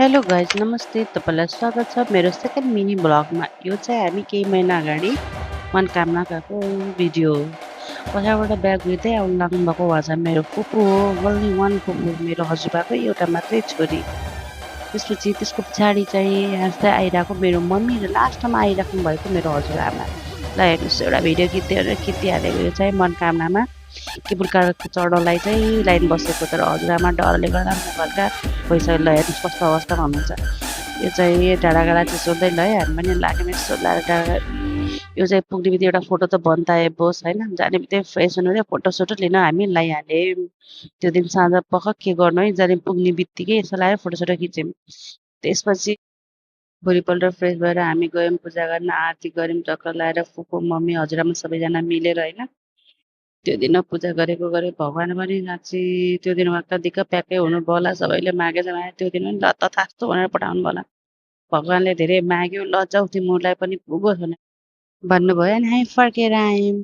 Hello guys नमस्ते तपाईँलाई स्वागत छ मेरो सेकेन्ड मिनी ब्लगमा। यो चाहिँ हामी केही महिना अगाडि मनोकामना गएको भिडियो हो। पछाडिबाट बिहा गर्दै आउनु लाग्नुभएको उहाँ चाहिँ मेरो फुपू हो, ओन्ली वान फुपू, मेरो हजुरबाकै एउटा मात्रै छोरी। त्यसपछि त्यसको पछाडि चाहिँ यहाँ चाहिँ आइरहेको मेरो मम्मी र लास्टमा आइराख्नु भएको मेरो हजुरआमा। ल हेर्नुहोस् एउटा भिडियो खिचिहालेको यो चाहिँ मनोकामनामा केबुल कार चढ्नलाई चाहिँ लाइन बसेको तर हजुरआमा डरले गर्दा मुख हल्का भइसक्यो। ल हेर्नुहोस् कस्तो अवस्थामा हुनुहुन्छ। यो चाहिँ डाँडाकाँडा चिसोल्दै ल है हामी पनि लाग्यौँ यसो डाँडा यो चाहिँ पुग्ने बित्तिकै एउटा फोटो त बन्ताए होइन जाने बित्तिकै फ्रेस हुनु रे फोटोसोटो लिन हामी लगाइहाल्यौँ। त्यो दिन साँझ पख के गर्नु है जाने पुग्ने बित्तिकै यसो लगाएर फोटोसोटो खिच्यौँ। त्यसपछि भोलिपल्ट फ्रेस भएर हामी गयौँ पूजा गर्न, आरती गऱ्यौँ, चक्कर लगाएर फुपू मम्मी हजुरआमा सबैजना मिलेर होइन। त्यो दिन पूजा गरेको गरे भगवान् पनि साँच्ची त्यो दिन वाक्क दिक्क प्याक्कै हुनुभयो होला। सबैले मागेछ मागे त्यो दिन पनि ल तथास्तु भनेर पठाउनु भयो होला। भगवान्ले धेरै माग्यो ल जाऊ तिमीहरूलाई पनि पुगोस् भनेर भन्नुभयो अनि हामी फर्केर आयौँ।